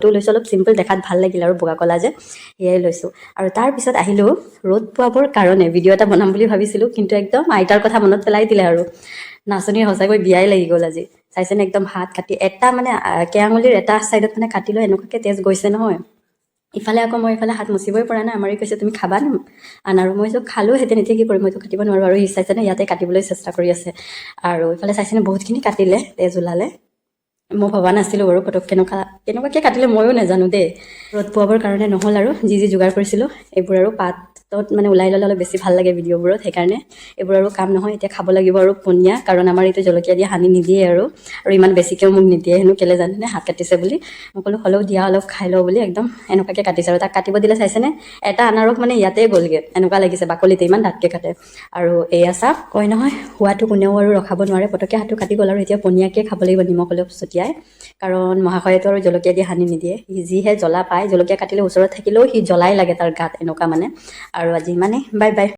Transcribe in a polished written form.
লৈছোঁ অলপ চিম্পল, দেখাত ভাল লাগিল আৰু বগা কলা যে, সেয়াই লৈছোঁ। আৰু তাৰপিছত আহিলোঁ ৰ'দ পোৱাবৰ কাৰণে ভিডিঅ' এটা বনাম বুলি ভাবিছিলোঁ, কিন্তু একদম আইতাৰ কথা মনত পেলাই দিলে আৰু নাচনীৰ সঁচাকৈ বিয়াই লাগি গ'ল আজি। চাইছেনে, একদম হাত কাটি এটা মানে কেআঙুলিৰ এটা ছাইডত মানে কাটি লৈ এনেকুৱাকৈ তেজ গৈছে নহয়। ইফালে আকৌ মই ইফালে হাত মুচিবই পৰা নাই। আমাৰে কৈছে, "তুমি খাবা নে আনাৰো?" মই কৈছোঁ, "খালোহেঁতেন, এতিয়া কি কৰিম? মইতো কাটিব নোৱাৰোঁ।" আৰু সি চাইছেনে, ইয়াতে কাটিবলৈ চেষ্টা কৰি আছে। আৰু ইফালে চাইছেনে, বহুতখিনি কাটিলে, তেজ ওলালে। মই ভবা নাছিলোঁ বাৰু পটক কেনেকুৱাকৈ কাটিলে, ময়ো নাজানো দেই। ৰ'দ পোৱাবৰ কাৰণে নহ'ল আৰু যি যি যোগাৰ কৰিছিলোঁ এইবোৰ আৰু পাতত মানে ওলাই ল'লে অলপ বেছি ভাল লাগে ভিডিঅ'বোৰত, সেইকাৰণে এইবোৰ আৰু কাম নহয়। এতিয়া খাব লাগিব আৰু পনীয়া, কাৰণ আমাৰ এইটো জলকীয়া দিয়া সানি নিদিয়ে আৰু আৰু ইমান বেছিকৈও মোক নিদিয়ে হেনো। কেলৈ জানেনে? হাত কাটিছে বুলি। মই ক'লোঁ, হ'লেও দিয়া, অলপ খাই লওঁ বুলি। একদম এনেকুৱাকৈ কাটিছে আৰু তাক কাটিব দিলে, চাইছেনে, এটা আনাৰস মানে ইয়াতে গ'লগৈ এনেকুৱা লাগিছে, বাকলিতে ইমান ডাঠকৈ কাটে। আৰু এয়া চাওক, কয় নহয়, হোৱাটো কোনেও আৰু ৰখাব নোৱাৰে। পটককৈ হাতটো কাটি গ'ল আৰু এতিয়া পনীয়াকৈ খাব লাগিব নিমখ অলপ ছটিয়াই, কাৰণ মহাশয়েতো আৰু জলকীয়া দি সানি নিদিয়ে। সি যিহে জ্বলা পায়, জলকীয়া কাটিলে ওচৰত থাকিলেও সি জ্বলাই লাগে তাৰ গাত, এনেকুৱা মানে। আৰু আজি ইমানেই, বাই বাই।